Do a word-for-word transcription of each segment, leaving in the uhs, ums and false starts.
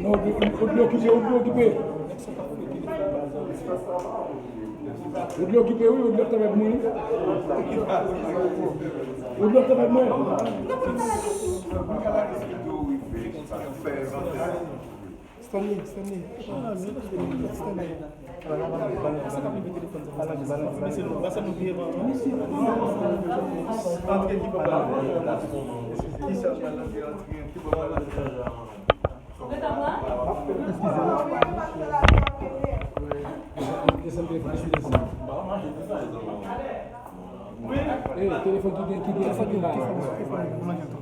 Non, ou, ou, ou okipe, ou okipe. Ou okipe, wi, ou travay pou mwen. Ou travay pou mwen. Stanley, Stanley. Stanley. Telefòn ki gen, ki gen, ki gen.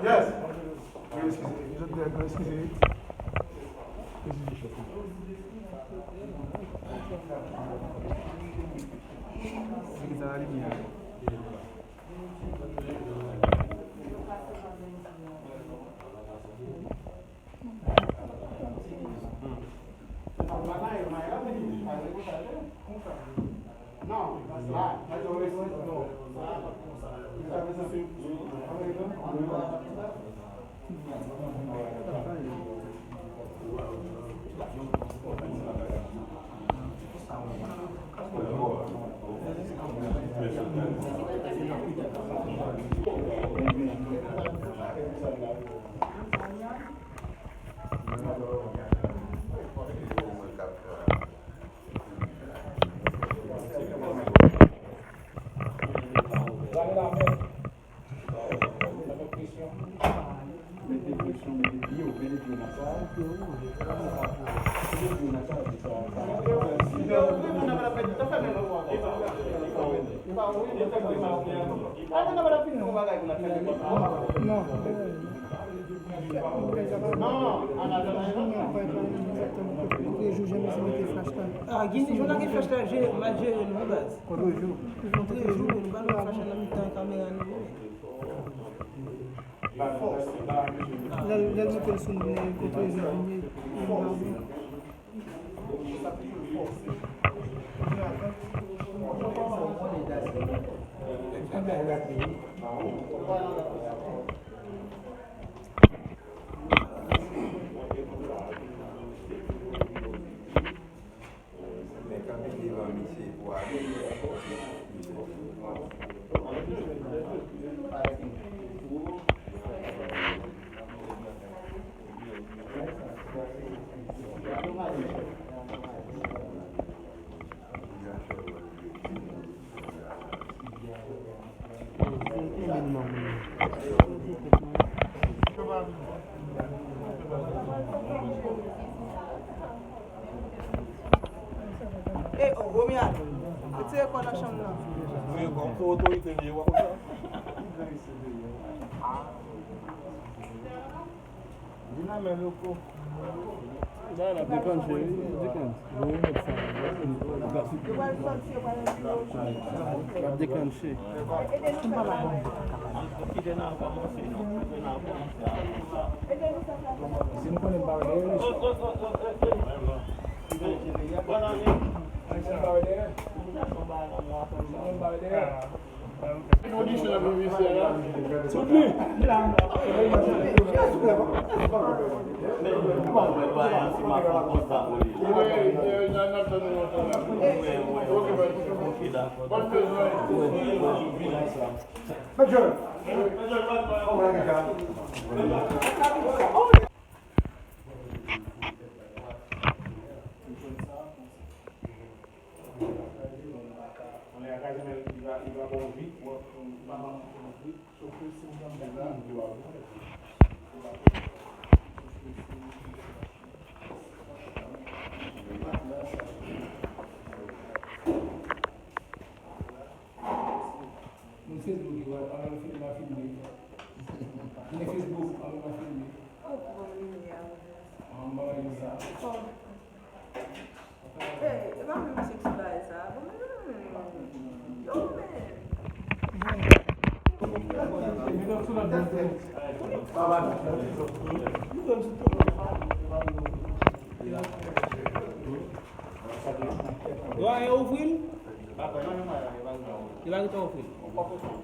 Yes. Eskize, eskize. Ah, gen jou la gen flach la, je, m al jere nou baz. Kontre jou. Kontre jou, nou pa nan flach la nan mitan kamera nou. Lè, lè l mete l sou moun, kontre jou, vini. E, o, Romuald, retire kò nan chanm nan. Wi, kòm se otorite m ye, w a konn sa. Di nan men loko. Dekann, cheri, dekann. Yo pral sòti, yo pral al pi wo. L ap deklanche. Si nou konnen m pa wè dèyè li. Si nou pa wè dèyè. Si nou pa wè dèyè. Moun Facebook yo, al, al filme, al filme. Moun Facebook, al, al filme. An, bagay yo sa. Eh, e pa vle misye ki sou bagay sa. Bon, men, yo, men. Dwa e ouvri l? Li pa gentan ouvri l. Li pa ouvri l.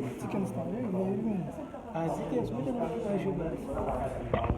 Ti gangsta, wi, wi, wi. A, ti gangsta, wi, wi, wi.